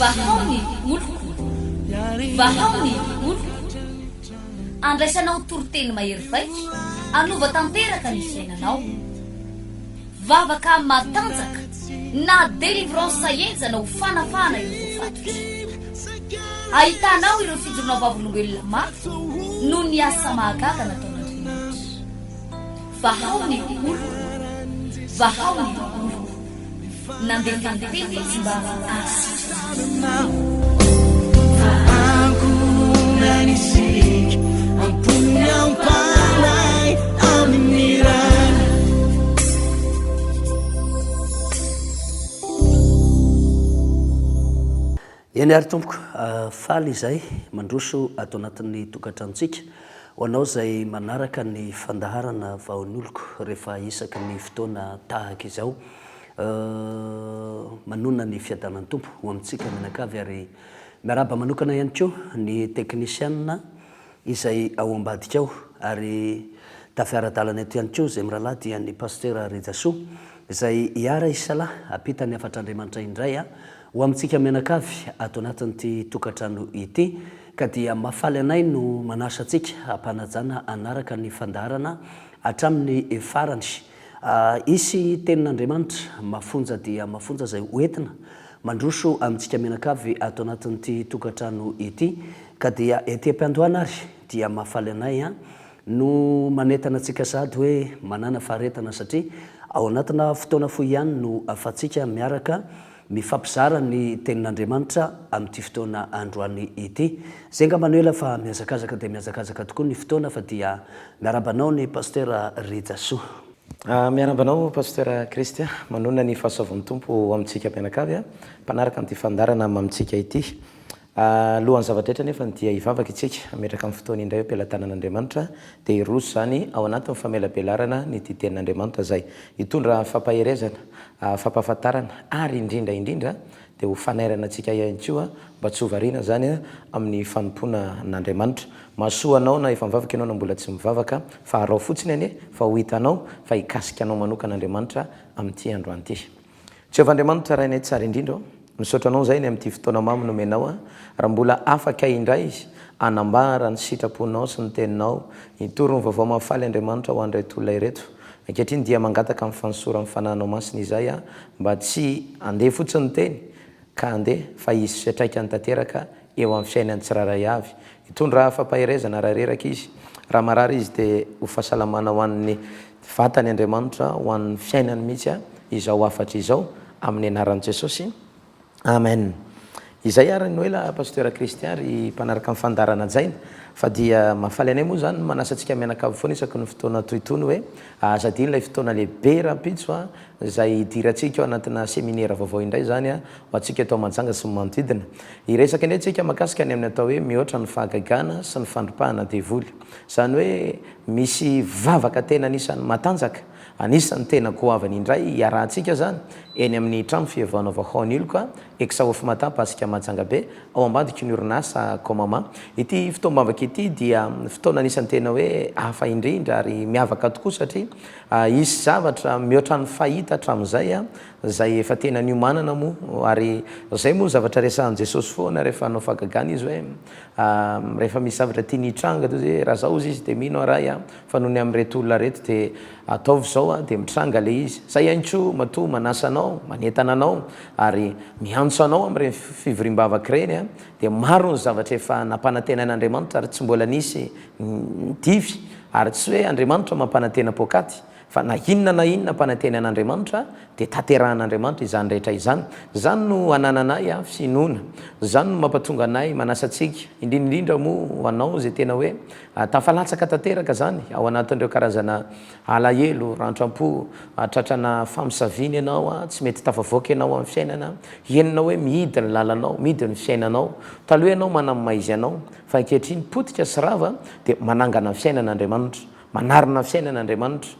Vahao ny oloko, vahao ny oloko. Andraisanao toriteny mahery vaika hanova tanteraka ny fiainanao. Vavaka matanjaka na délivrance henjana ho fanafahana ireo voafatotra. Ahitanao ireo fijoroana vavolombelona mafy noho ny asa mahagaga nataon'Andriamanitra. Vahao ny oloko, vahao ny oloko. Nandefa ny teny izy mba hahasitrana azy. Eny ary tompoko, faly izay mandroso ato anatin'ny tokantranontsika. Ho anao izay manaraka ny fandaharana Vao ny Oloko rehefa isaky ny fotoana tahaka izao, manonona ny fiadanan'ny Tompo ho amintsika mianakavy ary miarahaba manokana ihany koa ny teknisianina izay ao ambadika ao ary tafiara-dalana eto ihany koa izay mirahalahy dia ny Pasitera Rejasoa izay hiara-hisalahy hampita ny hafatr'Andriamanitra indray ho amintsika mianakavy ato anatin'ity tokantrano ity ka dia mahafaly anay no manasa antsika hampanajana hanaraka ny fandaharana hatramin'ny farany. Hisy tenin'Andriamanitra mafonja dia mafonja izay hoentina mandroso amintsika mianakavy ato anatin'ity tokantrano ity ka dia ety am-piandohana ary dia mahafaly anay no manentana antsika sahady hoe manàna faharetana satria ao anatina fotoana fohy ihany no ahafahantsika miaraka mifampizara ny tenin'Andriamanitra amin'ity fotoana androany ity. Izay angamba no ela fa mihazakazaka dia mihazakazaka tokoa ny fotoana fa dia miarahaba anao ny Pasteur Rijasoa. Miarahaba anao Pasteur Christian, manonona ny fahasoavan'ny Tompo ho amintsika mpianakavy mpanaraka an'ity fandaharana mamintsika ity. Alohan'ny zava-drehetra anefa dia hivavaka isika, hametraka ny fotoana indray eo am-pelatanan'Andriamanitra, dia hiroso izany ao anatin'ny famelabelarana ny ity Tenin'Andriamanitra izay hitondra fampaherezana, fampahafantarana ary indrindra indrindra dia ho fanairana antsika ihany koa mba tsy ho variana izany amin'ny fanompoana an'Andriamanitra. Mahasoa anao na efa mivavaka ianao na mbola tsy mivavaka fa araho fotsiny anie fa ho hitanao fa hikasika anao manokana Andriamanitra amin'ity androany ity. Jehovah Andriamanitra Rainay tsara indrindra ô, misaotra Anao zahay ny amin'ity fotoana mamy nomenao ahy, raha mbola afaka indray hanambara ny sitraponao sy ny teninao, hitory ny vaovao mahafaly Andriamanitra ho an'ireto olona ireto. Ankehitriny dia mangataka amin'ny fanosoran'ny Fanahinao Masina izahay aho mba tsy handeha fotsiny ny teny ka handeha fa hisy fiantraikany tanteraka eo amin'ny fiainan'ny tsirairay avy. Hitondra fampaherezana raha reraka izy. Raha marary izy dia ho fahasalamana ho an'ny vatany Andriamanitra, ho an'ny fiainany mihitsy izao hafatra izao, amin'ny anaran'i Jesosy. Amen. Izay ary no ela Pasteur Christian ry mpanaraka ny fandaharana hajaina fa dia mahafaly anay moa izany ny manasa antsika mianakavy foana isaky ny fotoana toy itony hoe aza adino ilay fotoana lehibe rahampitso a izay hidirantsika ao anatina seminera vaovao indray izany ho antsika eto Mahajanga sy ny manodidina. Hiresaka indray tsika mahakasika ny amin'ny atao hoe mihoatra ny fahagagana sy ny fandripahana devoly. Izany hoe misy vavaka tena anisan'ny matanjaka, anisan'ny tena goavana indray hiarahantsika izany eny amin'ny trano fihevana Vahaonilka, Exaofmata Pasika Mahajanga Be, ao ambadiky ny orinasa Comama. Ity fotoam-bavaka ity dia fotoana anisan'ny tena hoe hafa indrindra ary miavaka tokoa satria Hisy zavatra mihoatra ny fahita hatramin'izay, izay efa tena niomanana moa, ary izay moa ny zavatra resahan'i Jesosy foana rehefa hanao fahagagana Izy hoe, rehefa misy zavatra tiany hitranga dia hoe raha zao hozy Izy dia mino aho Ray a, fa noho ny amin'ireto olona ireto dia ataovy izao a, dia mitranga ilay izy. Izay ihany koa matoa manasa anao, manentana anao, ary miantso anao amin'ireny fivoriam-bavaka ireny dia maro ny zavatra efa nampanantenain'Andriamanitra ary tsy mbola nisy Dify, ary tsy hoe Andriamanitra mampanantena poakaty, fa na inona na inona ampanantenain'Andriamanitra dia tanterahan'Andriamanitra izany rehetra izany. Izany no anananay finoana. Izany no mampatonga anay manasa antsika, indrindra indrindra moa ho anao izay tena hoe tafalatsaka tanteraka izany ao anatin'ireo karazana alahelo, rantram-po, tratrana famosaviana ianao, tsy mety tafavoaka ianao amin'ny fiainana, henonao hoe mihidy ny lalanao, mihidy ny fiainanao. Taloha ianao manamaizy anao, Fa ankehitriny potika sy rava dia manangana fiainana Andriamanitra, manarina fiainana Andriamanitra.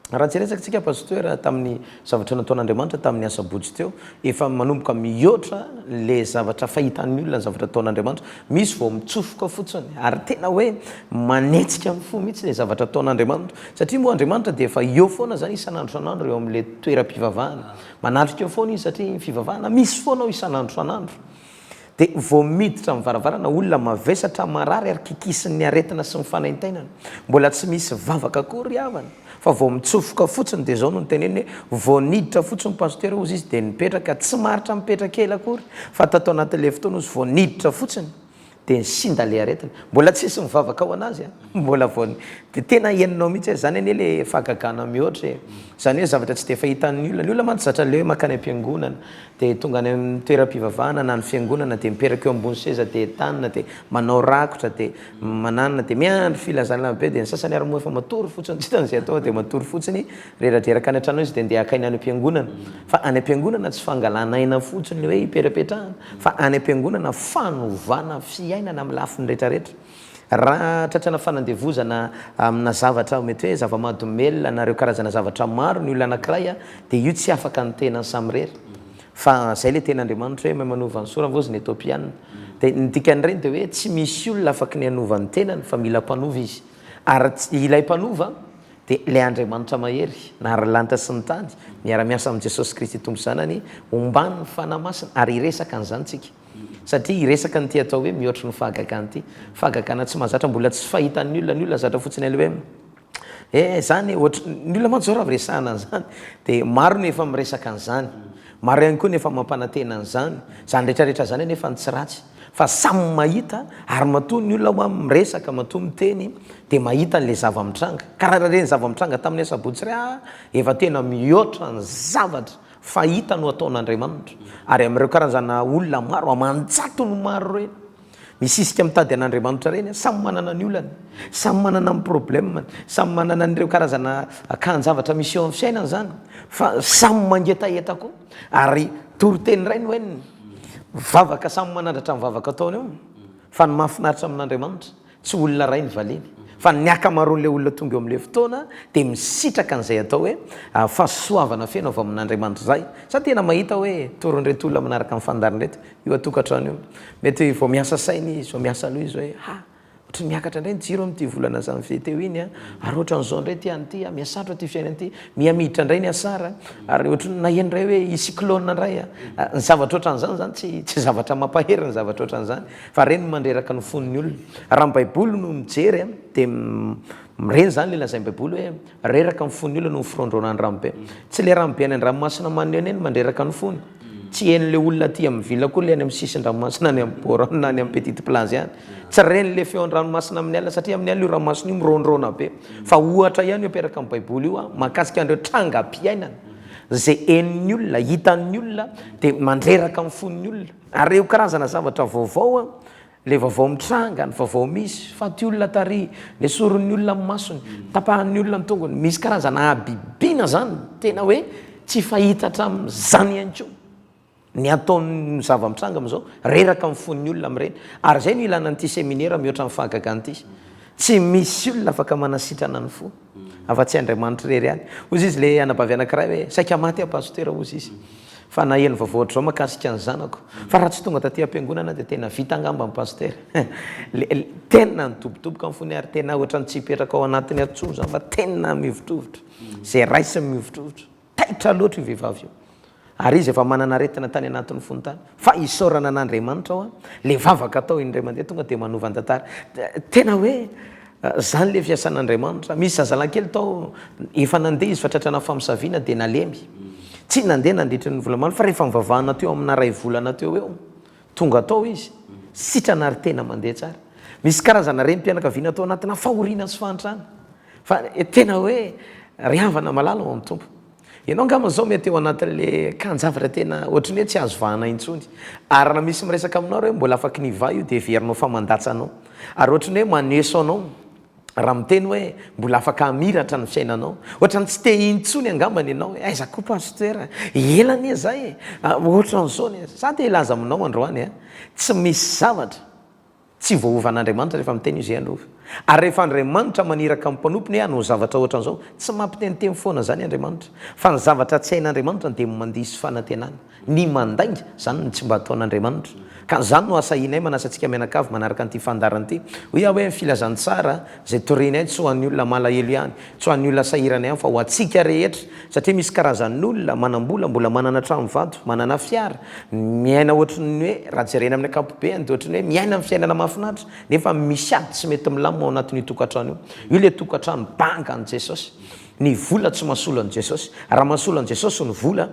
Raha tsy hiresaka tsika Pasteur tamin'ny zavatra nataon'Andriamanitra tamin'ny asabotsy teo, efa manomboka mihoatra le zavatra fahitan'ny olona ny zavatra ataon'Andriamanitra, misy vao mitsofoka fotsiny ary tena hoe manetsika ny fo mihitsy le zavatra ataon'Andriamanitra satria moa Andriamanitra dia efa eo foana zany isan'andro isan'andro eo amin'le toeram-pivavahana, manatrika eo foana izy satria ny fivavahana misy foana ao isan'andro isan'andro. Dia vao miditra amin'ny varavarana olona mavesatra, marary ary kikisin'ny aretina sy ny fanaintainana. Mbola tsy misy vavaka akory havana fa vao mitsofoka fotsiny dia izao no noteneniny hoe vao niditra fotsiny pasitera hozy izy dia nipetraka, tsy maharitra mipetraka ela akory fa tato anatin'ilay fotoana hozy vao niditra fotsiny dia nisinda ilay aretina. Mbola tsisy mivavaka ho an'azy an! Mbola vao dia tena henonao mihitsy hoe izany anie ilay fahagagana mihoatra e! Izany hoe zavatra tsy dia fahitan'ny olona. Ny olona mantsy zatra ilay hoe mankany am-piangonana dia tonga any amin'ny toeram-pivavahana na ny fiangonana dia mipetraka eo ambony seza dia entanina dia manao rakotra dia mananona dia miandry filazana be dia ny sasany ary moa efa matory fotsiny tsy hitany izay atao dia matory fotsiny reradreraka any an-trano izy dia ndeha haka aina any am-piangonana fa any am-piangonana tsy fangalana aina fotsiny ilay hoe hipetrapetrahana fa any am-piangonana fanovana fiainana amin'ny lafiny rehetrarehetra Raha tratrana fanandevozana amina zavatra mety hoe zava-mahadomelina na ireo karazana zavatra maro ny olona anankiray dia io tsy afaka ny tenany samirery. Fa zay le tenin'Andriamanitra hoe mahay manova ny sorany vozy ny Etopiana. Dia ny dikan'ireny dia hoe tsy misy olona afaky ny hanova ny tenany fa mila mpanova izy. Ary ilay mpanova dia ilay Andriamanitra mahery nahary ny lanitra sy ny tany miara-miasa amin'i Jesosy Kristy Tompo Zanany omban'ny Fanahy Masina ary hiresaka an'izany tsika. Satria hiresaka an'ity atao hoe mihoatry ny fahagagana ity. Fahagagana tsy mahazatra, mbola tsy fahitan'ny olona, ny olona zatra fotsiny an'ilay hoe eh zany ohatry, ny olona mantsy zao raha resahana an'izany dia maro ny efa miresaka an'izany, maro ihany koa ny efa mampanantena an'izany, izany rehetra rehetra izany anefa no tsy ratsy fa samy mahita ary matoa ny olona hoa miresaka, matoa miteny dia mahita an'ilay zava-mitranga. Ka raha ireny zava-mitranga tamin'ny asabotsy ireny ah efa tena mihoatra ny zavatra Fahita no ataon'Andriamanitra, ary amin'ireo karazana olona maro aman-jatony maro ireny, misisika mitady an'Andriamanitra ireny, samy manana ny olany, samy manana ny problème-ny, samy manana an'ireo karazana akan-javatra misy eo amin'ny fiainany izany, fa samy mangetaheta koa, ary toriteny iray no henony, vavaka samy manandratra ny vavaka ataony eo, fa ny mahafinaritra amin'Andriamanitra, Tsy olona iray ny valiany fa ny ankamaroan'ilay olona tonga eo amin'ilay fotoana dia misitraka an'izay atao hoe fahasoavana feno avy amin'Andriamanitra izay. Za tena mahita hoe toron'ireto olona manaraka ny fandaharana ireto io an-tokantrano io. Mety vao miasa saina izy, vao miasa loha izy hoe ha! Ohatry ny miakatra indray ny jiro amin'ity volana janvier teo iny an! Ary ohatran'izao indray ity any ity an! Mihasarotra ity fiainana ity, miha miditra indray ny asara ary ohatry ny naheno indray hoe hisy cyclone indray an! Ny zavatra ohatran'izany izany tsy tsy zavatra mampahery ny zavatra ohatran'izany. Fa reny no mandreraka ny fon'ny olona. Raha ny baiboly no mijery dia reny izany ilay lazain'ny baiboly hoe reraka ny fon'ny olona noho ny firaondraonan'ny ranobe. Tsy ilay ranobe any an-dranomasina maneho no mandreraka ny fony. Tsy henon'ilay olona aty amin'ny ville koa ilay any amin'ny sisin-dranomasina any amin'ny bord na any amin'ny petite plage any. Tsy ren'ilay feon-dranomasina amin'ny alina satria amin'ny alina io ranomasina io miraondraona be. Fa ohatra ihany io ampiaraka amin'ny baiboly io mahakasika an'ireo trangam-piainana izay henon'ny olona, hitan'ny olona dia mandreraka ny fon'ny olona. Ary ireo karazana zavatra vaovao an, ilay vaovao mitranga, ny vaovao misy, faty olona tary, nesorin'ny olona ny masony, tapahan'ny olona ny tongony, misy karazana habibiana izany, tena hoe tsy fahita hatramin'izany ihany koa ny ataon'ny zava-mitranga amin'izao, reraka ny fon'ny olona amin'ireny. Ary izay no ilana an'ity seminera mihoatra ny fahagagana ity. Tsy misy olona afaka manasitrana ny fo, afa-tsy Andriamanitra irery ihany. Hozy izy ilay anabavy anankiray hoe, saika maty aho pasitera, hozy izy, fa naheno vaovao ohatr'izao mahakasika ny zanako, fa raha tsy tonga taty am-piangonana aho dia tena vita angamba ny pasitera. Tena nidobodoboka ny fony ary tena ohatran'ny tsy hipetraka ao anatiny ato intsony izany fa tena mihovitrovitra, izay raisiny mihovitrovitra. Taitra loatra io vehivavy io. Ary izy efa manana aretina tany anatin'ny fony tany. Fa isaorana an'Andriamanitra hoa, le vavaka atao indray mandeha tonga dia manova ny tantara. Tena hoe zany le fiasan'Andriamanitra. Misy zazalahy kely tao efa nandeha izy fa tratrana famosaviana dia nalemy. Tsy nandeha nandritry ny volana maro fa rehefa nivavahana teo amina iray volana teo eo, tonga tao izy, sitrana ary tena mandeha tsara. Misy karazana renim-pianakaviana tao anatina fahoriana sy fahantrana. Fa tena hoe ry havana malala ao amin'ny Tompo. Ianao angamba izao mety eo anatin'le kan-javatra tena ohatry ny hoe tsy azo vahana intsony. Ary raha misy miresaka aminao hoe mbola afaky ny hivaha io dia heverinao fa mandatsa anao. Ary ohatry ny hoe maneso anao raha miteny hoe mbola afaka hamiratra ny fiainanao. Ohatran'ny tsy te intsony angambany ianao hoe aiza koa pasteur, ela anie zay e, ohatran'izao anie. Za te hilaza aminao androany a, tsy misy zavatra Tsy voaovan'Andriamanitra rehefa miteny izy hanova. Ary rehefa Andriamanitra maniraka ny mpanompony hoe hanao zavatra ohatran'izao, tsy mampiteniteny foana izany Andriamanitra. Fa ny zavatra tsy hain'Andriamanitra dia ny mandiso fanantenana. Ny mandainga, izany no tsy mba ataon'Andriamanitra. Ka izany no asahinay manasa antsika mianakavy manaraka an'ity fandaharana ity. Hoy aho hoe ny filazantsara izay torianay tsy ho an'ny olona malahelo ihany, tsy ho an'ny olona sahirana ihany fa ho antsika rehetra. Satria misy karazan'olona manam-bola, mbola manana trano vato, manana fiara, miaina ohatry ny hoe, raha jerena amin'ny ankapobeany dia ohatry ny hoe miaina ny fiainana mahafinaritra, nefa misy ady tsy mety milamina ao anatin'io tokantrano io. Io ilay tokantrano banga an'i Jesosy. Ny vola tsy mahasolo an'i Jesosy. Raha mahasolo an'i Jesosy ny vola,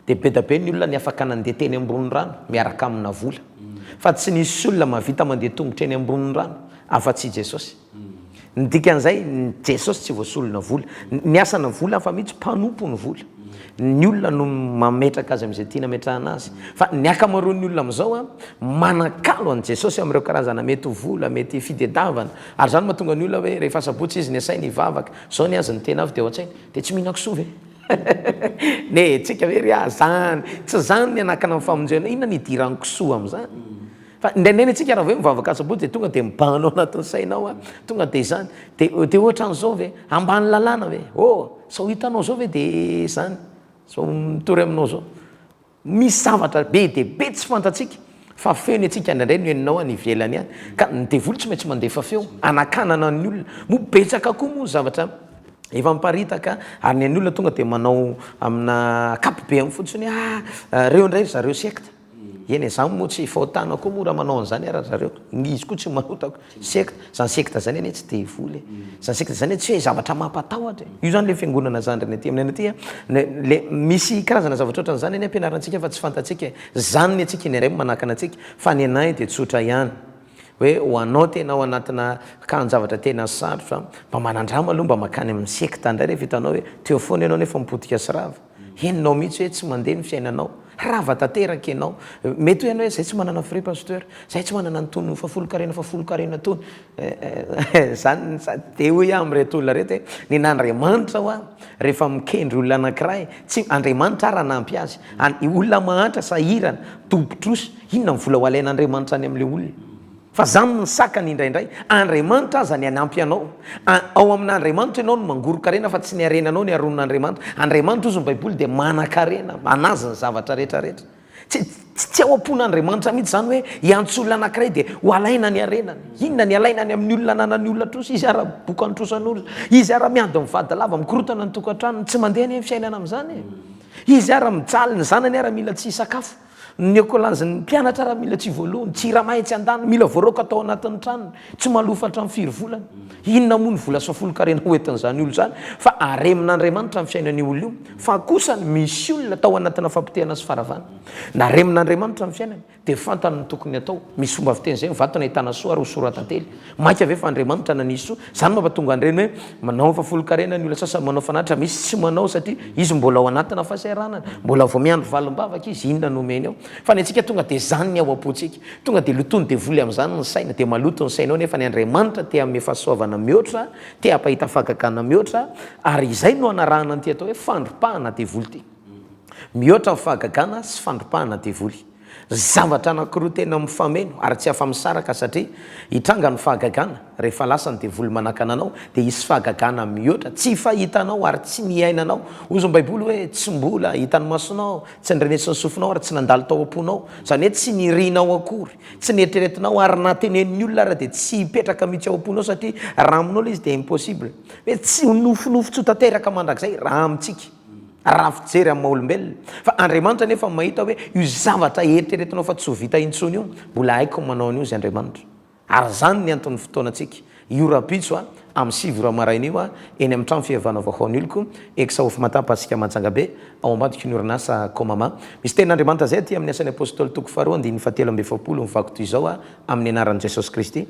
Dia be da be ny olona ny afaka nandeha teny ambony rano miaraka amina vola. Fa tsy nisy olona mahavita mandeha tongotra eny ambony rano afa-tsy i Jesosy. Ny dikan'izay, ny Jesosy tsy voasolona vola. Ny asana vola hafa mihitsy, mpanompo ny vola. Ny olona no mametraka azy amin'izay tiana ametrahana azy. Fa ny ankamaroan'ny olona amin'izao an, manakalo an'i Jesosy amin'ireo karazana mety ho vola, mety fitediavana. Ary izany mahatonga ny olona hoe rehefa asabotsy izy ny asainy hivavaka, izao ny azy ny tena avy dia ao an-tsainy, dia tsy mihinan-kisoa ve? Ne tsika ve ry ah zany tsy zany ny anakana ny famonjena inona ny idiran'ny kisoa amin'izany fa indraindray ny antsika raha vao hoe mivavaka asabotsy dia tonga dia mibahana ao anatin'ny sainao ah tonga dia izany dia dia ohatran'izao ve ambany lalàna ve oh sao hitanao zao ve dia zany sao mitory aminao zao Misy zavatra be dia be tsy fantatsika fa feo ny antsika indraindray no henonao any ivelany any ka ny devoly tsy maintsy mandefa feo hanakanana ny olona moa betsaka koa moa ny zavatra efa miparitaka ary ny an'ny olona tonga dia manao amina ankapobeany fotsiny hoe ah reo indray ry zareo sekta eny e za moa tsy fahotana koa moa raha manao an'izany ara ry zareo izy koa tsy manota Sekta, zany sekta zany anie tsy devoly e. Zany sekta zany tsy hoe zavatra mampatahotra e. Io zany le fiangonana zandriny aty aminay aty a, le misy karazana zavatra ohatran'izany anie ampianarantsika fa tsy fantatsika e. Zany ny antsika indraindray no manakana antsika fa ny anay dia tsotra ihany. Hoe ho anao tena ao anatina kahan-javatra tena sarotra, mba manandrama aloha mba mankany amin'ny sekta indray rehefa hitanao hoe teo foana ianao nefa mipotika sy rava. Henonao mihitsy hoe tsy mandeha ny fiainanao. Rava tanteraka ianao. Mety hoe ianao hoe zay tsy manana frais pasteur, zay tsy manana an'itony fahafolonkarena fahafolonkarena itony. Zany dia hoy aho amin'ireto olona ireto hoe ny an'Andriamanitra hoa rehefa mikendry olona anankiray, tsy Andriamanitra ary hanampy azy. Olona mahantra, sahirana, dobo-trosa, inona ny vola ho alain'Andriamanitra any amin'ilay olona? Fa zany no sakana indraindray. Andriamanitra aza ny hanampy anao. Ao amin'Andriamanitra ianao no mangoron-karena fa tsy ny harenanao ny haronin'Andriamanitra. Andriamanitra hozy ny baiboly dia manan-karena, manazy ny zavatra rehetra rehetra. Tsy tsy ao am-pon'Andriamanitra mihitsy izany hoe hiantso olona anankiray dia ho alaina ny harenany. Inona ny alaina any amin'ny olona ananan'ny olona trosa? Izy ara bokan'ny trosan'olona. Izy ara miady mivady lava, mikorotana ny tokantranony. Tsy mandeha anie ny fiainana amin'izany e. Izy ara mijaly, ny zanany ara mila tsy hisakafo. Ny ekolazin'ny mpianatra raha mila tsy voalohany, tsy ramay tsy andaniny, mila voaroaka tao anatin'ny tranony, tsy malofa hatramin'ny firy volana. Inona moa ny vola sy folon-karena ho entin'izany olona izany fa aremin'Andriamanitra ny fiainan'io olona io. Fa kosa misy olona tao anatina fampotehana sy faharavana. Naremin'Andriamanitra ny fiainany dia fantany ny tokony hatao. Misy fomba fiteny izay, ny vato nahitana soa ary hosoran-tantely. Mainka ve fa Andriamanitra nanisy soa? Izany mampatonga an'ireny hoe manao fahafolonkarena ny olona sasany, manao fanatitra, misy tsy manao satria izy mbola ao anatina fahasahiranana, mbola vao miandry valim-bavaka izy, inona no omeny ao? Fa ny antsika tonga dia izany ny ao am-pontsika, tonga dia lotoin'ny devoly amin'izany ny saina, dia maloto ny sainao nefa ny Andriamanitra te hanome fahasoavana mihoatra, te hampahita fahagagana mihoatra, ary izay no anarahana an'ity atao hoe fandripahana devoly ity. Mihoatra ny fahagagana sy fandripahana devoly. Zavatra anankiroa tena mifameno ary tsy afa-misaraka satria hitranga ny fahagagana rehefa lasa ny devoly manakana anao dia hisy fahagagana mihoatra tsy fahitanao ary tsy niainanao. Hozy ny baiboly hoe tsy mbola hitan'ny masonao, tsy nandrenesin'ny sofinao ary tsy nandalo tao am-ponao. Izany hoe tsy nirinao akory, tsy neritreretinao ary na tenenin'ny olona ara dia tsy hipetraka mihitsy ao am-ponao satria raha aminao ilay izy dia impossible. Hoe tsy ho nofinofy tsy ho tanteraka mandrakizay raha amintsika. Raha fijery amin'ny maha olombelona. Fa Andriamanitra anefa mahita hoe io zavatra eritreretinao fa tsy ho vita intsony io, mbola haiko ny manao an'io izy Andriamanitra. Ary izany ny anton'ny fotoanantsika. Io rahampitso a, amin'ny sivy ora maraina io a, eny amin'ny trano fihavana vaovao ny oloko, ex Hofmata Pasika Manjangabe, ao ambadiky ny orinasa Comama. Misy tenin'Andriamanitra izay aty amin'ny Asan'ny Apostoly toko faharoa andininy fahatelo amby efapolo mivaky toy izao a, amin'ny anaran'i Jesosy Kristy.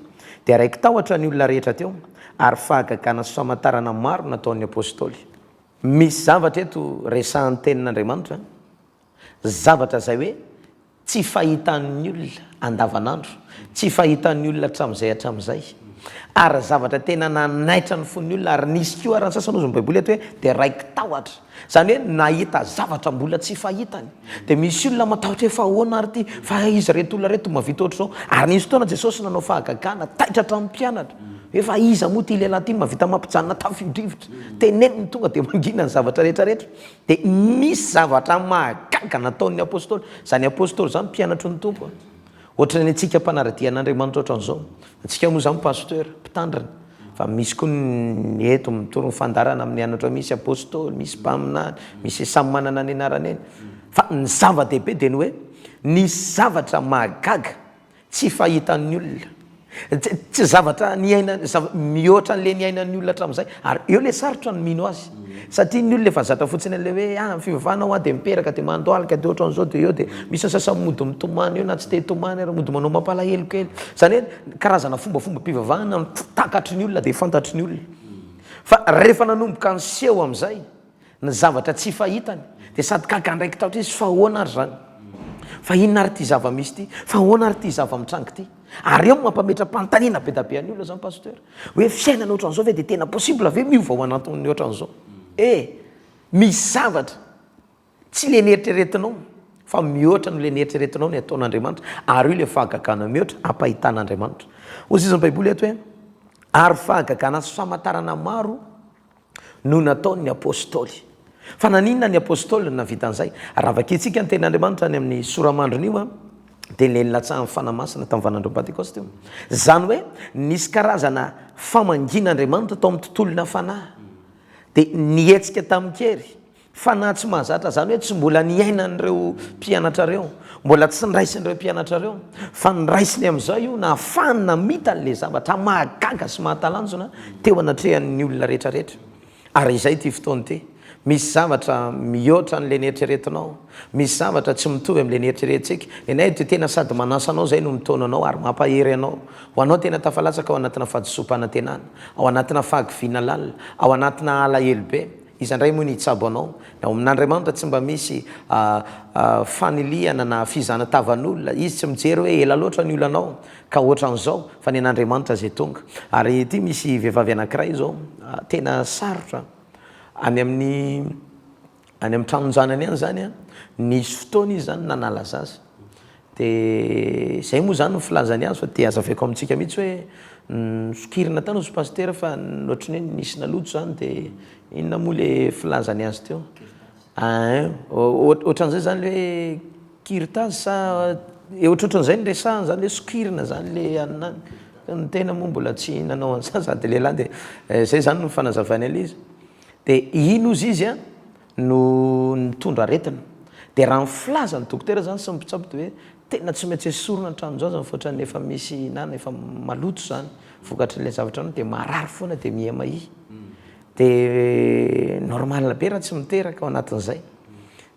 Dia raiki-tahotra ny olona rehetra teo, ary fahagagana sy famantarana maro nataon'ny Apostoly. Misy zavatra eto resahan'ny tenin'Andriamanitra, zavatra izay hoe tsy fahitan'ny olona andavanandro, tsy fahitan'ny olona hatramin'izay hatramin'izay, ary zavatra tena nanaitra ny fon'ny olona, ary nisy koa ary ny sasany hozy ny baiboly eto hoe dia raiki-tahotra, izany hoe nahita zavatra mbola tsy fahitany, dia misy olona matahotra hoe fa ahoana ary ity, fa izy ireto olona ireto mahavita ohatr'izao, ary nisy fotoana Jesosy nanao fahagagana, taitra hatramin'ny mpianatra. Hoe fa iza moa ity lehilahy ity mahavita mampijanona tafio-drivotra? Teneniny tonga dia mangina ny zavatra rehetra rehetra. Dia nisy zavatra mahagaga nataon'ny apostoly. Izany apostoly izany mpianatry ny Tompo. Ohatran'ny antsika mpanara-dia an'Andriamanitra ohatran'izao. Antsika moa izany pasteur, mpitandrina. Fa misy koa ny eto mitory ny fandaharana amin'ny anatra misy apostoly, misy mpaminany, misy samy manana ny anarany eny. Fa ny zava-dehibe dia ny hoe nisy zavatra mahagaga Tsy fahitan'ny olona. Tsy zavatra niainany, mihoatra an'ilay niainan'ny olona hatramin'izay. Ary eo ilay sarotra ny mino azy. Satria ny olona efa zatra fotsiny an'ilay hoe ah, ny fivavahana hoa dia miperaka dia mandohalika dia ohatran'izao dia eo dia misy ny sasany mody mitomany eo na tsy te hitomany ary mody manao mampalahelo kely. Izany hoe karazana fombafombam-pivavahana no takatry ny olona dia fantatry ny olona. Fa rehefa nanomboka niseho amin'izay Ny zavatra tsy fahitany, dia sady gaga andraikitaotra izy, fa ahoana ary izany? Fa inona ary ity zava-misy ity? Fa ahoana ary ity zava-mitranga ity? Ary eo no mampametra-panontaniana be dia be an'ny olona izany Pasteur. Hoe fiainana ohatran'izao ve dia tena possible ve miova ao anatin'ny ohatran'izao? Eh! Misy zavatra tsy le neritreretinao fa mihoatra noho le neritreretinao ny ataon'Andriamanitra, ary io le fahagagana mihoatra ampahitan'Andriamanitra. Hoy izy ny Baiboly eto hoe, ary fahagagana sy famantarana maro no nataon'ny Apostoly. Fa naninona ny Apostoly no nahavita an'izay? Raha vakintsika ny Tenin'Andriamanitra any amin'ny sora-mandriny io, dia ilay nilatsahan'ny Fanahy Masina tamin'ny vaninandron'ny Pantekosta io. Izany hoe nisy karazana famangian'Andriamanitra tao amin'ny tontolona fanahy. Dia nihetsika tamin-kery. Fanahy tsy mahazatra, izany hoe tsy mbola niainan'ireo mpianatra ireo, mbola tsy niraisin'ireo mpianatra ireo, fa niraisiny amin'izao io, nahafahany namita an'ilay zavatra mahagaga sy mahatalanjona teo anatrehan'ny olona rehetra rehetra. Ary izay ity fotoana ity. Misy zavatra mihoatra an'ilay neritreretinao, misy zavatra tsy mitovy amin'ilay neritreretintsika. Ny anay dia tena sady manasa anao izay no mitaona anao ary mampahery anao. Ho anao tena tafalatsaka ao anatina fahadisoam-panantenana, ao anatina fahakiviana lalina, ao anatina alahelo be. Iza indray moa ny hitsabo anao? Ny ao amin'Andriamanitra tsy mba misy fanilihana na fizahana tavan'olona. Izy tsy mijery hoe ela loatra ny olanao ka ohatran'izao fa ny an'Andriamanitra izay tonga. Ary ity misy vehivavy anankiray izao tena sarotra any amin'ny any amin'ny tranon-janany any izany an, nisy fotoana izy izany nanala zaza. Dia izay moa izany no filazany azy fa dia hazavaiko amintsika mihitsy hoe nosokirina tany hozy pasitera fa ohatran'ny hoe nisy naloto izany dia inona moa ilay filazany azy teo? Ein, ohatran'izay izany ilay hoe kiritazy sa ohatrohatran'izay no resahany izany hoe sokirina izany ilay anona any. Ny tena moa mbola tsy nanao an'izany sady lehilahy dia izay izany no fanazavany an'ilay izy. Dia iny hozy izy an, no nitondra aretina. Dia raha ny filazan'ny dokotera izany sy ny mpitsabo dia hoe tena tsy maintsy esorina ny tranon-jaza fa ohatran'ny efa misy na efa maloto izany vokatr'ilay zavatra anao dia marary foana dia miha mahia. Dia normal be raha tsy miteraka ao anatin'izay.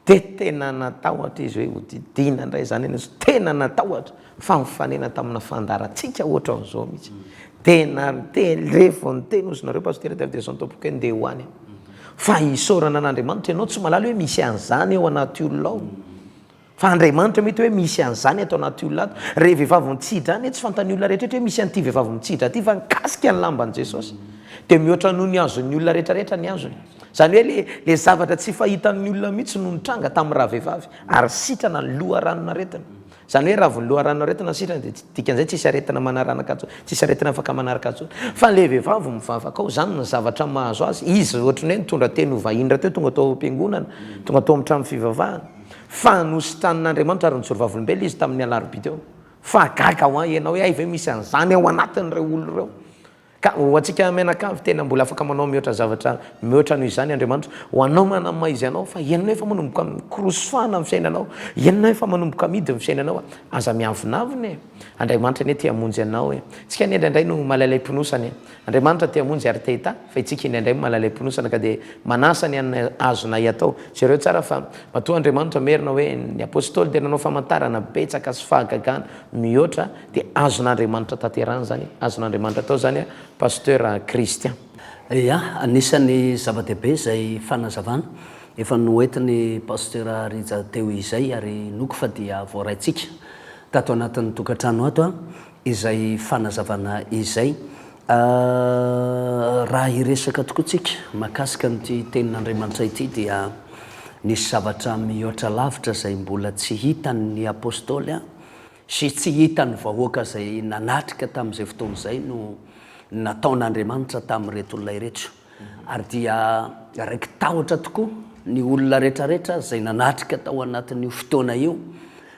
Dia tena natahotra izy hoe hodidiana indray izany ianao, tena natahotra fa nifanena tamina fandaharantsika ohatran'izao mihitsy. Tena niteny, ref vao niteny ozy nareo pasitera dia avy dia zao ny tompoko hoe ndeha ho any aho. Fa isaorana an'Andriamanitra ianao tsy mahalala hoe misy an'izany ao anaty olona ao. Fa Andriamanitra mety hoe misy an'izany ato anaty olona ato. Re vehivavy mitsidra any tsy fantan'ny olona rehetra hoe misy an'ity vehivavy mitsidra ity fa nikasika ny lamban'i Jesosy. Dia mihoatra noho ny azon'ny olona rehetra rehetra ny azony. Izany hoe le le zavatra tsy fahitan'ny olona mihitsy no nitranga tamin'ny ravehivavy ary sitrana ny loharanon'aretina. Izany hoe raha vao ny loharanon'aretina sitrana dia dikan'izay tsisy aretina manaranaka intsony, tsisy aretina afaka manaraka intsony. Fa le vehivavy mivavaka ao, izany ny zavatra mahazo azy, izy ohatran'ny hoe nitondra teny ho vahiny rahateo tonga tao am-piangonana, tonga tao amin'ny trano fivavahana, fa nositranin'Andriamanitra ary nijoro vavolombelona izy tamin'ny alarobia teo. Fa gaga ho ahy ianao hoe hay ve misy an'izany ao anatin'ireo olona ireo. Ka ho antsika mianakavy tena mbola afaka manao mihoatra zavatra mihoatra noho izany Andriamanitra. Ho anao manana ny maha izy anao fa ianao efa manomboka mikorosofana ny fiainanao, ianao efa manomboka amidy ny fiainanao. Aza miavonavona e! Andriamanitra anie te hamonjy anao e! Tsika anie indraindray no malailay-ponosana e! Andriamanitra te hamonjy ary te hitahy fa itsika indraindray malailay-ponosana ka dia manasa ny anona azonay atao. Jereo tsara fa matoa Andriamanitra merina hoe ny Apostoly dia nanao famantarana betsaka sy fahagagana mihoatra Dia azon'Andriamanitra tanterahina izany, azon'Andriamanitra atao izany Pasteur Christian. Ya, anisan'ny zava-dehibe izay fanazavana efa noentin'i Pasteur Rija teo izay ary inoako fa dia voaraintsika tato anatin'ny tokantrano ato izay fanazavana izay. Raha hiresaka tokoa tsika mahakasika an'ity tenin'Andriamanitra ity dia nisy zavatra mihoatra lavitra izay mbola tsy hitan'ny Apostoly sy tsy hitan'ny vahoaka izay nanatrika tamin'izay fotoana izay no. nataon'Andriamanitra tamin'ireto olona ireto. Ary dia raiki-tahotra tokoa ny olona rehetrarehetra izay nanatrika tao anatin'io fotoana io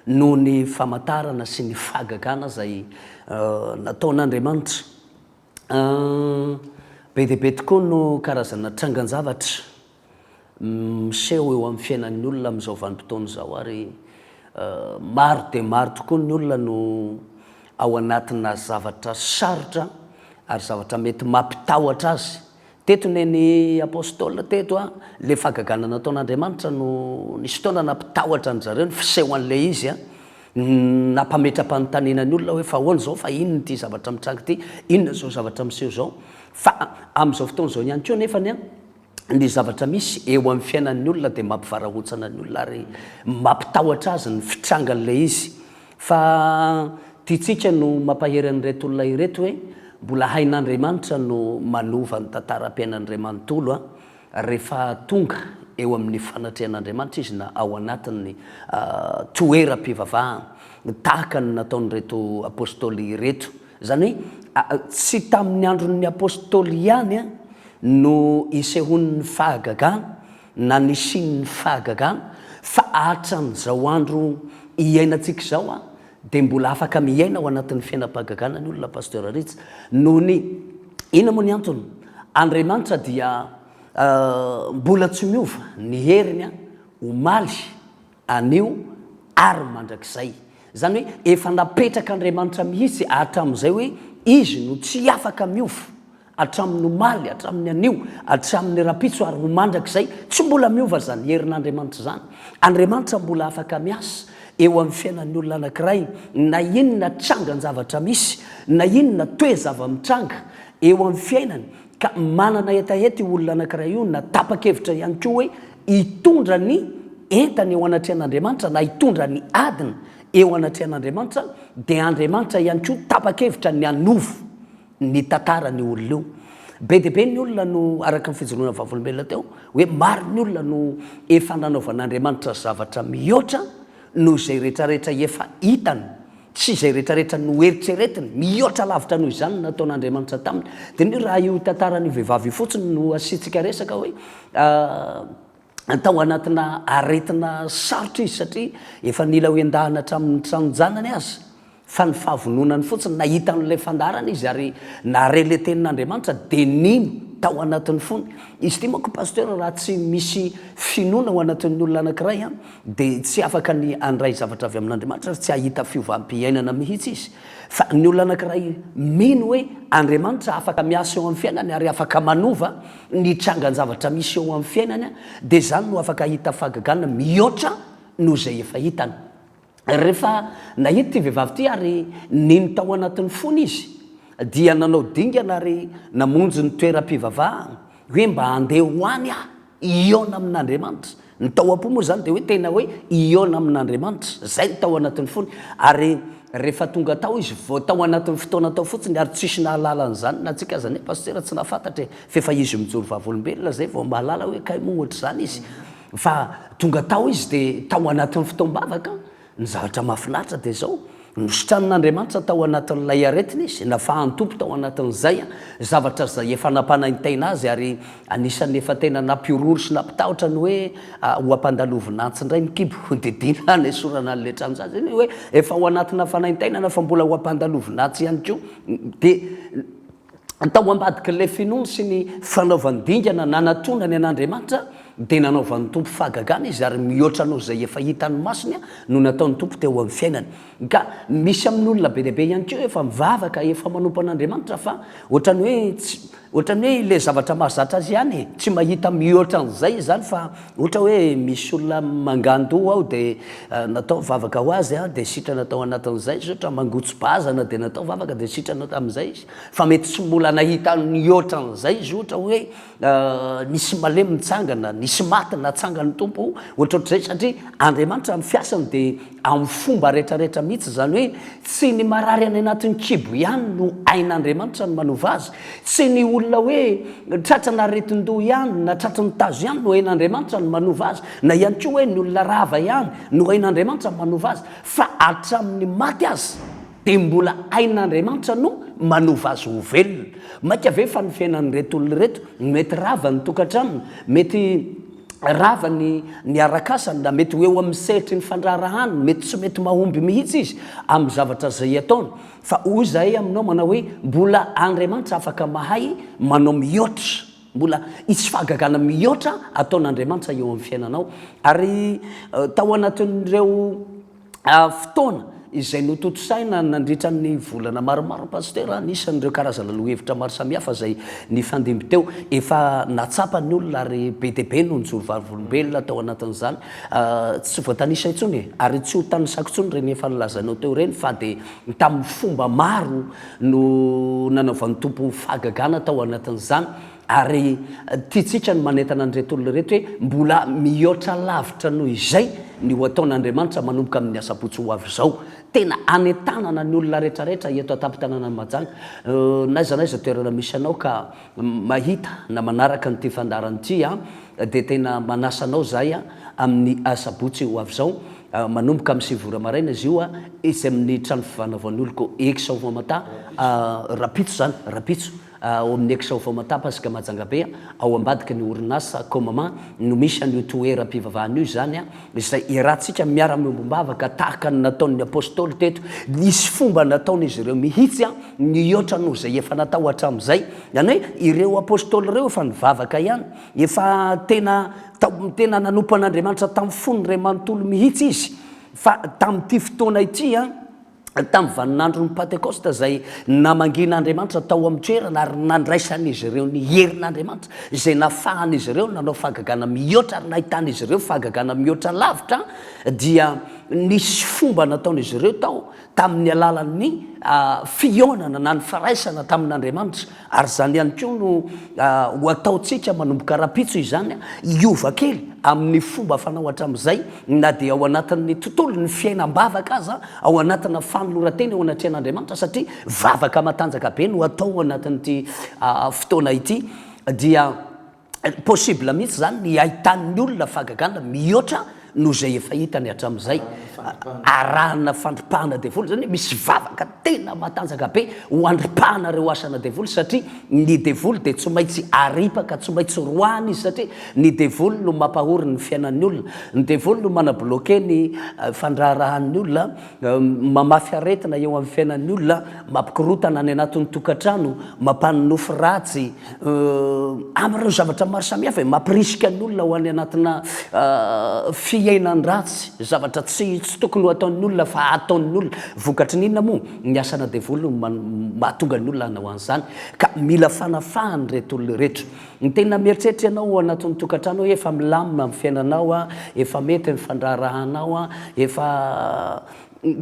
noho ny famantarana sy ny fahagagana izay nataon'Andriamanitra. Be dia be tokoa no karazana trangan-javatra miseho eo amin'ny fiainan'ny olona amin'izao vanim-potoana izao ary maro dia maro tokoa ny olona no ao anatina zavatra sarotra ary zavatra mety mampitahotra azy. Teto neny Apostoly teto a, le fahagagana nataon'Andriamanitra no nisy fotoana nampitahotra an-dry zareo ny fisehoan'ilay izy a, nampametra-panontaniana ny olona hoe fa ahoana izao, fa inona ity zavatra mitranga ity, inona izao zavatra miseho izao. Fa amin'izao fotoana izao ihany koa anefany an, ny zavatra misy eo amin'ny fiainan'ny olona dia mampivarahontsana ny olona ary mampitahotra azy ny fitrangan'ilay izy. Fa tiantsika no mampahery an'ireto olona ireto hoe mbola hain'Andriamanitra no manova ny tantaram-piainany iray manontolo an, rehefa tonga eo amin'ny fanatrehan'Andriamanitra izy na ao anatin'ny toeram-pivavahana tahaka ny nataon'ireto Apostoly ireto. Izany hoe tsy tamin'ny andron'ny Apostoly ihany no isehoan'ny fahagagana na nisian'ny fahagagana fa hatramin'izao andro iainantsika izao dia mbola afaka miaina ao anatin'ny fiainam-pahagagana ny olona Pasteur Rija noho ny inona moa ny antony? Andriamanitra dia mbola tsy miova ny heriny omaly anio ary mandrakizay. Izany hoe efa napetrak'Andriamanitra mihitsy hatramin'izay hoe Izy no tsy afaka miova, hatramin'ny omaly, hatramin'ny anio, hatramin'ny rahampitso ary ho mandrakizay. Tsy mbola miova izany herin'Andriamanitra izany. Andriamanitra mbola afaka miasa eo amin'ny fiainan'ny olona anankiray na inona trangan-javatra misy, na inona toe-zava-mitranga eo amin'ny fiainany ka manana hetaheta io olona anankiray io na tapa-kevitra ihany koa hoe hitondra ny entany eo anatrehan'Andriamanitra na hitondra ny adiny eo anatrehan'Andriamanitra dia Andriamanitra ihany koa tapa-kevitra ny hanova ny tantaran'io olona io. Be dia be ny olona no, araka ny fijoroana vavolombelona teo, hoe maro ny olona no efa nanaovan'Andriamanitra zavatra mihoatra noho izay rehetrarehetra efa hitany sy izay rehetrarehetra noeritreretiny, mihoatra lavitra noho izany no nataon'Andriamanitra taminy. Diniho raha io tantaran'io vehivavy io fotsiny no asiantsika resaka hoe tao anatina aretina sarotra izy satria efa nila ho endahana hatramin'ny tranon-janany aza, fa ny fahavononany fotsiny, nahita an'ilay fandaharana izy ary nahare ilay tenin'Andriamanitra dia nino tao anatin'ny fony. Izy ity manko Pasteur raha tsy misy finoana ao anatin'ny olona anankiray an, dia tsy afaka ny handray zavatra avy amin'Andriamanitra ary tsy hahita fiovam-piainana mihitsy izy. Fa ny olona anankiray mino hoe Andriamanitra afaka miasa eo amin'ny fiainany ary afaka manova ny trangan-javatra misy eo amin'ny fiainany dia izany no afaka hahita fahagagana mihoatra noho izay efa hitany. Rehefa nahita ity vehivavy ity ary nino tao anatin'ny fony izy dia nanao dingana ary namonjy ny toeram-pivavahana hoe mba handeha ho any aho hihaona amin'Andriamanitra. Ny tao am-po moa izany dia hoe tena hoe hihaona amin'Andriamanitra. Izay no tao anatin'ny fony. Ary rehefa tonga tao izy, vao tao anatin'ny fotoana tao fotsiny, ary tsisy nahalala an'izany na antsika aza anie Pasitera tsy nahafantatra e, f'efa izy mijoro vavolombelona izay vao mahalala hoe kay moa ohatr'izany izy. Fa tonga tao izy dia tao anatin'ny fotoam-bavaka, Ny zavatra mahafinaritra dia izao, nositranin'Andriamanitra tao anatin'ilay aretina izy, nafahan'ny Tompo tao anatin'izay zavatra izay efa nampanaintaina azy ary anisan'ny efa tena nampihorohoro sy nampitahotra ny hoe ho ampandalovina antsy indray ny kibo, didiana hanesorana an'ilay tranon-jaza, izany hoe efa ao anatina fanaintainana fa mbola ho ampandalovina antsy ihany koa. Dia tao ambadik'ilay finoany sy ny fanaovany dingana nanatonany an'Andriamanitra dia nanaovan'ny Tompo fahagagana izy ary mihoatra noho izay efa hitan'ny masony no nataon'ny Tompo teo amin'ny fiainany. Ka misy amin'ny olona be dia be ihany koa efa mivavaka, efa manompo an'Andriamanitra fa ohatran'ny hoe tsy ohatran'ny hoe ilay zavatra mahazatra azy ihany e, tsy mahita mihoatra an'izay izany fa ohatra hoe misy olona mangandoha ao dia natao vavaka ho azy dia sitrana tao anatin'izay izy, ohatra mangotso-bazana dia natao vavaka dia sitrana tamin'izay izy. Fa mety tsy mbola nahita nihoatra an'izay izy, ohatra hoe nisy malemy nitsangana, nisy maty natsangan'ny Tompo, ohatrohatr'izay, satria Andriamanitra amin'ny fiasany dia amin'ny fomba rehetrarehetra mihitsy, izany hoe tsy ny marary any anatin'ny kibo ihany no hain'Andriamanitra ny manova azy, tsy ny olona hoe tratran'aretin-doha ihany na tratry ny tazo ihany no hain'Andriamanitra ny manova azy, na ihany koa hoe ny olona rava ihany no hain'Andriamanitra ny manova azy, fa hatramin'ny maty aza. dia mbola hain'Andriamanitra no manova azy ho velona. Mainka ve fa ny fiainan'ireto olona ireto, mety rava ny tokantranony, mety rava ny ny arak'asany, na mety ho eo amin'ny sehatry ny fandraharahany, mety tsy mety mahomby mihitsy izy amin'ny zavatra izay ataony. Fa hoy izahay aminao manao hoe, mbola Andriamanitra afaka mahay manao mihoatra. Mbola hisy fahagagana mihoatra ataon'Andriamanitra eo amin'ny fiainanao. Ary tao anatin'ireo fotoana izay notontosaina nandritra ny volana maromaro Pasitera, anisan'ireo karazana lohahevitra maro samihafa izay nifandimby teo. Efa nahatsapa ny olona ary be dia be no nijoro vavolombelona tao anatin'izany. Tsy voatanisa intsony e! Ary tsy ho tanisako intsony ireny efa nolazainao teo ireny fa dia tamin'ny fomba maro no nanaovan'ny Tompo fahagagana tao anatin'izany. Ary tiantsika ny manentana an'ireto olona ireto hoe mbola mihoatra lavitra noho izay ny ho ataon'Andriamanitra manomboka amin'ny asabotsy ho avy izao. Tena anentanana ny olona rehetrarehetra eto an-tampon-tanànan'i Mahajanga, n'aiza n'aiza toerana misy anao ka mahita na manaraka an'ity fandaharana ity dia tena manasa anao izahay amin'ny asabotsy ho avy izao manomboka amin'ny 9 ora maraina izy io etsy amin'ny trano fivanavoan'ny oloko Ex ao Voamata rahampitso izany rahampitso Ao amin'ny Ex ao Voamata Pasika Mahajanga Be, ao ambadiky ny orinasa Comama no misy an'io toeram-pivavahana io izany, izay iarahantsika miara-miombom-bavaka tahaka ny nataon'ny Apostoly teto. Nisy fomba nataon'izy ireo mihitsy nihoatra noho izay efa natao hatramin'izay. Izany hoe ireo Apostoly ireo efa nivavaka ihany, efa tena tao, tena nanompo an'Andriamanitra tamin'ny fony iray manontolo mihitsy izy. Fa tamin'ity fotoana ity, tamin'ny vaninandron'ny Pantekosta izay namangian'Andriamanitra tao amin'ny toerana ary nandraisan'izy ireo ny herin'Andriamanitra izay nafahan'izy ireo nanao fahagagana mihoatra ary nahitan'izy ireo fahagagana mihoatra lavitra dia nisy fomba nataon'izy ireo tao tamin'ny alalan'ny fihaonana na ny firaisana tamin'Andriamanitra Ary izany ihany koa no ho ataontsika manomboka rahampitso izany, hiova kely amin'ny fomba fanao hatramin'izay, na dia ao anatin'ny tontolon'ny fiainam-bavaka aza, ao anatina fanoloran-tena eo anatrehan'Andriamanitra, satria vavaka matanjaka be no atao ao anatin'ity fotoana ity, dia. Possible mihitsy izany ny ahitan'ny olona fahagagana mihoatra noho izay efa hitany hatramin'izay. Arahana fandripahana devoly, izany hoe misy vavaka tena matanjaka be ho andripahana ireo asana devoly satria ny devoly dia tsy maintsy aripaka, tsy maintsy roahana izy satria ny devoly no mampahory ny fiainan'ny olona, ny devoly no mana-bloquer ny fandraharahan'ny olona, Mamafy aretina eo amin'ny fiainan'ny olona, mampikorontana any anatin'ny tokantrano, mampanonofy ratsy, amin'ireo zavatra maro samihafa e, mampirisika ny olona ho any anatina fiainan-dratsy, zavatra tsy tsy tokony ho ataon'ny olona fa ataon'ny olona. Vokatry ny inona moa? Ny asana devoly no mahatonga ny olona hanao an'izany. Ka mila fanafahana ireto olona ireto. Ny tena mieritreritra ianao ao anatin'ny tokantrano hoe efa milamina ny fiainanao an, efa mety ny fandraharahanao an, efa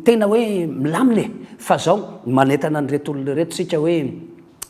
tena hoe milamina e! Fa zao, manentana an'ireto olona ireto isika hoe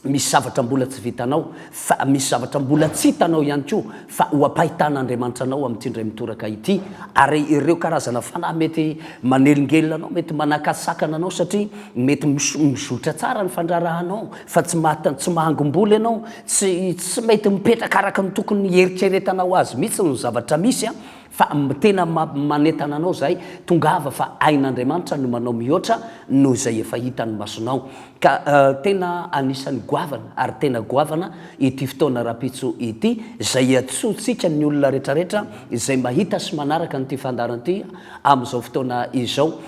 misy zavatra mbola tsy vitanao, fa misy zavatra mbola tsy hitanao ihany koa fa ho ampahitan'Andriamanitra anao amin'ity indray mitoraka ity. Ary ireo karazana fanahy mety manelingelina anao, mety manakasakana anao satria mety mizotra tsara ny fandraharahanao fa tsy maha tsy mahangom-bola ianao, Tsy tsy mety mipetraka araka ny tokony hieritreretanao azy mihitsy ny zavatra misy an, fa tena manentana anao zahay, tongava fa hain'Andriamanitra ny manao mihoatra noho izay efa hitan'ny masonao. Ka tena anisan'ny goavana ary tena goavana ity fotoana rahampitso ity, izay iantsoantsika ny olona retraretra izay mahita sy manaraka an'ity fandaharana ity amin'izao fotoana izao.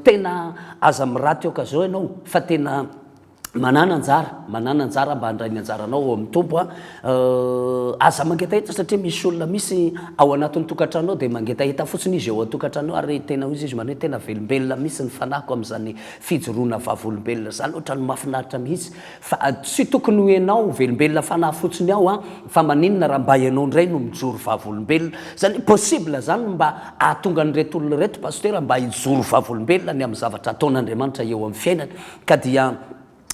Tena aza miraty occasion ianao fa tena. Manàna anjara, manàna anjara mba handray ny anjaranao ao amin'ny Tompo a. Aza mangetaheta satria misy olona misy ao anatin'ny tokantrano ao dia mangetaheta fotsiny izy ao an-tokantrano ao ary tena hoy izy manao hoe tena velombelona mihitsy ny fanahiko amin'izany fijoroana vavolombelona izany, ohatran'ny mahafinaritra mihitsy. Fa tsy tokony ho ianao velombelona fanahy fotsiny ao an, fa maninona raha mba ianao indray no mijoro vavolombelona. Izany hoe possible izany mba hahatonga an'ireto olona ireto Pasitera mba hijoro vavolombelona ny amin'ny zavatra ataon'Andriamanitra eo amin'ny fiainany. Ka dia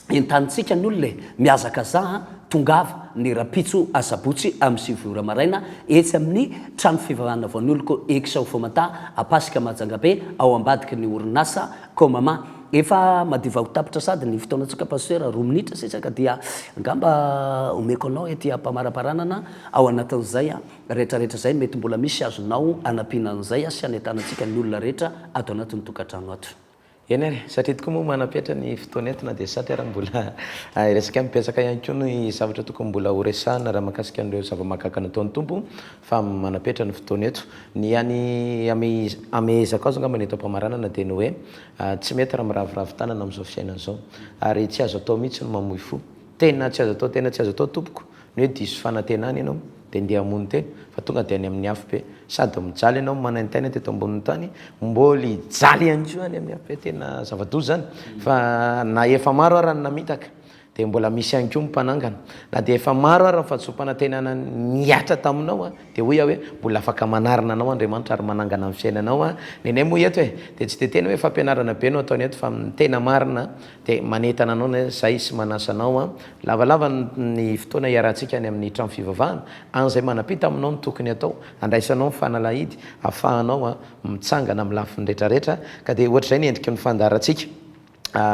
entanintsika ny olona e, mihazakazaha an, tongava ny rahampitso asabotsy amin'ny 9 ora maraina etsy amin'ny trano fivavahana Voanoloko ex ao Fomata, Ampasika Mahajangabe, ao ambadiky ny orinasa Comama. Efa madiva ho tapitra sady ny fotoanantsika Pasteur, roa minitra sisa ka dia angamba omeko anao ety am-pamaraparanana ao anatin'izay rehetrarehetra izay mety mbola misy azonao anampiana an'izay sy hanentanantsika ny olona rehetra ato anatin'ny tokantrano ato. Eny ary, satria tokoa moa manam-petra ny fotoana eto na dia satry ary mbola hiresaka ihany. Betsaka ihany koa ny zavatra tokony mbola ho resahina raha mahakasika an'ireo zava-mahagaga nataon'ny Tompo fa manam-petra ny fotoana eto. Ny hany hamehezako azy angamba ny eto am-pamaranana dia ny hoe tsy mety raha miraviravy tanana amin'izao fiainana izao ary tsy azo atao mihitsy ny mamoy fo. Tena tsy azo atao, tena tsy azo atao tompoko ny hoe diso fanantenana ianao dia ndeha hamono tena fa tonga dia any amin'ny afobe. Sady mijaly ianao manaintaina teto ambonin'ny tany, mbola hijaly ihany koa any amin'ny afobe. Tena zava-doza izany fa na efa maro ara ny namitaka dia mbola misy ihany koa ny mpanangana. Na dia efa maro ara ny fahadisoam-panantenana nihatra taminao dia hoy aho hoe mbola afaka manarina anao Andriamanitra ary manangana ny fiainanao. Nenay moa eto e, dia tsy dia tena hoe fampianarana be no ataony eto fa ny tena marina Dia manentana anao ny zay sy manasa anao an. Lavalava ny fotoana iarahantsika any amin'ny trano fivavahana, any izay manampita aminao ny tokony atao, andraisanao ny fanalahidy, afahanao an mitsangana amin'ny lafiny retraretra, ka dia ohatr'izay ny endriky ny fandaharantsika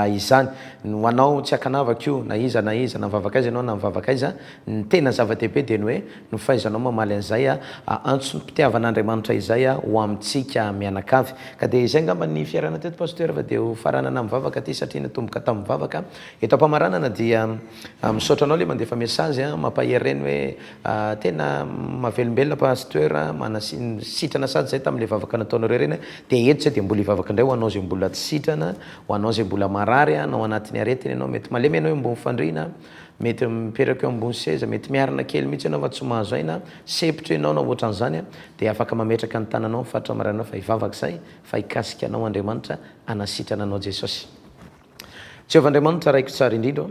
izany. Ny ho anao tsy ankanavaka io, na iza na iza, na mivavaka aiza ianao na mivavaka aiza, ny tena zava-dehibe dia ny hoe ny fahaizanao mamaly an'izay antsom-pitiavan'Andriamanitra izay ho amintsika mianakavy. Ka dia izay angamba ny fiarahana teto Pasteur fa dia ho faranana amin'ny vavaka ity satria natomboka tamin'ny vavaka. Eto am-pamaranana dia misaotra anao ilay mandefa message mampahery ireny hoe tena mahavelombelona Pasteur sitrana sady izay tamin'ilay vavaka nataonareo ireny dia eto izay dia mbola hivavaka indray ho anao izay mbola tsy sitrana, ho anao izay mbola marary na ao anatin'ny aretina ianao, mety malemy ianao eo ambony fandriana, Mety mipetraka eo ambony seza, mety miarina kely mihitsy ianao fa tsy mahazo aina, sempotra ianao na ohatran'izany dia afaka mametraka ny tananao amin'ny faritra mararinao fa hivavaka izay fa hikasika anao Andriamanitra hanasitrana anao Jesosy. Jehovah Andriamanitra Raiko tsara indrindra ô,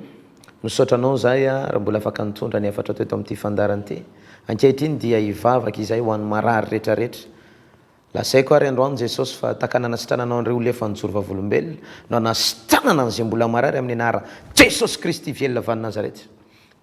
misaotra anao izahay raha mbola afaka nitondra ny hafatrao teto amin'ity fandaharana ity. Ankehitriny dia hivavaka izahay ho an'ny marary rehetrarehetra. Lazaiko ary androany Jesosy fa tahaka nanasitrananao an'ireo olona efa nijoro vavolombelona no hanasitranana an'izay mbola marary amin'ny anaran Jesosy Kristy velona avy any Nazareth.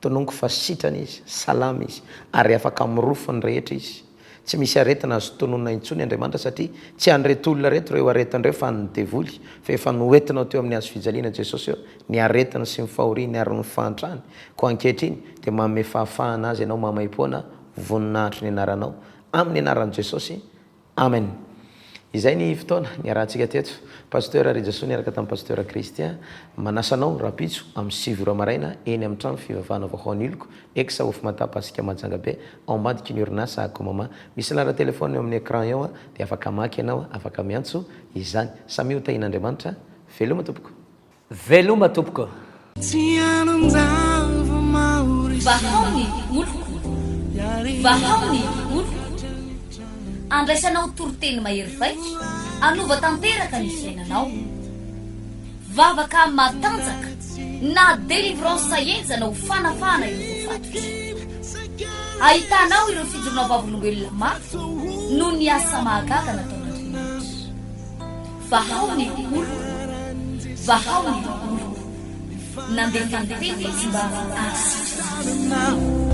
Tononiko fa sitrana izy, salama izy ary afaka mirofo ny rehetra izy. Tsy misy aretina azo tononina intsony Andriamanitra satria tsy an'ireto olona ireto ireo aretina ireo fa an'ny devoly fa efa noentinao teo amin'ny hazo fijaliana Jesosy ô ny aretiny sy ny fahoriany ary ny fahantrany koa ankehitriny dia manome fahafahana azy ianao maimaimpoana voninahitry ny anaranao Amin'ny anaran'i Jesosy, Amen. Izay ny fotoana niarahantsika teto. Pasteur Rijasoa niaraka tamin'i Pasteur Christian. Manasa anao rahampitso amin'ny 9 ora maraina eny amin'ny trano fivavahana vaovao Aniloko, ex Ofmata Pasika Mahajanga Be, ao ambadiky ny orinasa Akomama. Misy laharan-telefaonina eo amin'ny écran eo dia afaka maka ianao, afaka miantso izany. Samia ho tahian'Andriamanitra. Veloma tompoko. Veloma tompoko. Vahao ny oloko, vahao ny oloko. Andraisanao toriteny mahery vaika, hanova tanteraka ny fiainanao. Vavaka matanjaka na délivrance henjana ho fanafahana ireo voafatotra. Ahitanao ireo fijoroana vavolombelona mafy noho ny asa mahagaga nataon'Andriamanitra. Vahao ny oloko, vahao ny oloko. Nandefa ny teny izy mba hahasitrana azy.